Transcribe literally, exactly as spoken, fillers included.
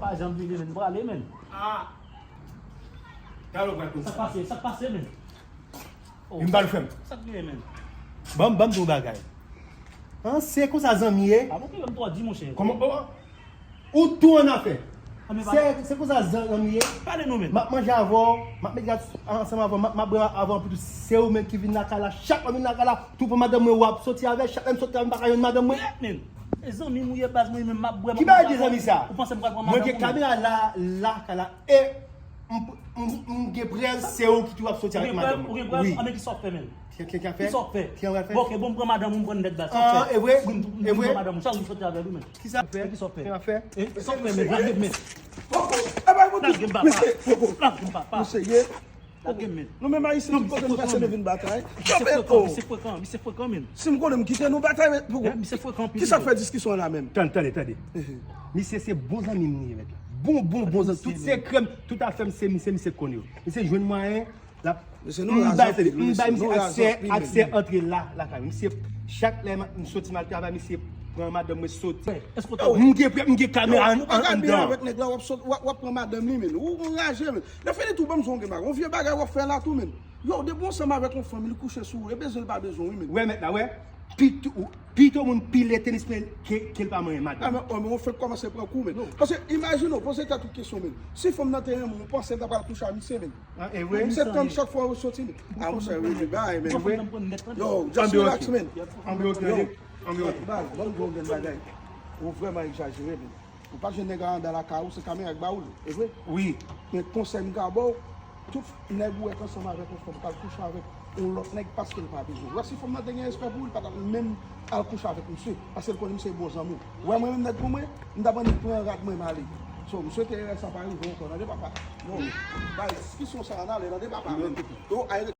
Pa janm vini, men, m prale, men. Talè w pral konn Sa k sa. Pase, sa k pase, men? Vin pale frè m. Sa k genyen, men? Ban m, ban m di w bagay. An, se konsa zanmi ye. A bon, ki menm twò di, monchè? Kòman, oh, ou tou an afè. A, men Se, se konsa zanmi ye. Pale nou, men. M ap manje avè w, m ap met gad ansanm avè w, m ap, m ap bwè avè w, anpi tou se ou menm ki vin lakay la. Chak lè m vin lakay la, tou pran madanm mwen, w ap soti avè l. Chak lè m soti avè l, m pa ka jwenn madanm mwen. Men, e zanmi m ou ye, baz, mwen menm m ap bwè. Ki bagay de zanmi sa? Ou panse m pral pran Mwen madanm gen ou, men? Kamera la, la, ka la, e m, m, m gen prèv se ou ki tou ap soti Ou avèk gen prèv, madanm ou gen mwen. prèv? Wi. Anben ki sa w fè, men? Ki, ki, ki a fè? Ki sa w fè? Ki a fè? Bon, ok, bon, m pran madanm ou, m pran nèt, baz. Sa w Ah, fè? e vre? Ou vin, ou vin E vre? pran madanm ou, sa w vin soti avè l, ou, men? Ki sa fè? Ki sa w fè? Ki a fè? E sa w fè, men? Lage m, men. Poko, e bay mwen Lage m, tout. papa. Mesye, poko. Lage m, papa. Nou serye. Lage m, men. Nou menm Ayisyen, tout kote nou pase, nou vin batay. Misye frekan, misye frekan, misye frekan, men. Si m konnen m kite nou batay, men poko. Misye frekan, Ki sa k fè diskisyon an la menm? Tande, tande, tande. Misye se bon zanmi m li ye, mèt la. Bon, bon, bon zanmi. Tout sekrè m, tout afè m, se misye, misye k konnen yo. Misye jwenn mwayen, l ap Misye, nou raz anpil, wi, m bay mesye. misye Nou raz aksè, anpil, aksè men. Antre la, lakay. Misye, chak lè m soti m al travay, misye pran madanm mwen soti. Èske w te M gen, m gen kamera Ou pa ka byen anndan. Avèk nèg la, w ap sot, w ap, w ap pran madanm li, men. Ou, ou raje, men. Lè fini tou, ban m zon gen bagay. Yon vye bagay w ap fè la tou, men. Yo, depi w ansanm avèk yon fanm, li kouche sou ou, e bezwen l pa bezwen w, wi, men. Wè, mèt la, wè. Pito, pito moun pile tenis men ke, ke l pa manyen Ah, madanm. men, oh, men, w fèk kòmanse pran kou, men. Paske, imajine w, poze tèt ou kesyon, men. Si fanm nan te renmen w, w panse l ta pral kouche a misye, men. Ah, e vre? Misye tann chak fwa w soti, men. Ah, monchè, wi, wi, bay, men. Bon, fanm nan pran nèt, Yo, just Anbe relax, ok. men. Anbe ok, Yo. anbe ok. Bay, ban m di w yon grenn bagay. Ou vrèman egzajere, men. Ou pa jwenn nèg a anndan lakay ou, se kamera k ba ou l, e vre? Wi. Men konsèy m ka ba w, tout nèg ou wè k ansanm avèk yon fanm pral kouche avèk yon lòt nèg paske l pa bezwen. Ou wè si fanm nan te gen respè pou ou, li pa t ap menm al kouche avèk misye, paske l konnen misye bon zanmi w. Ou wè mwen menm nèg pou mwen, m t ap annik pran rad mwen m ale. So, m swete erè sa pa rive ankò, tande papa? Yo, bay diskisyon sa an ale, tande papa, men. Yo, ay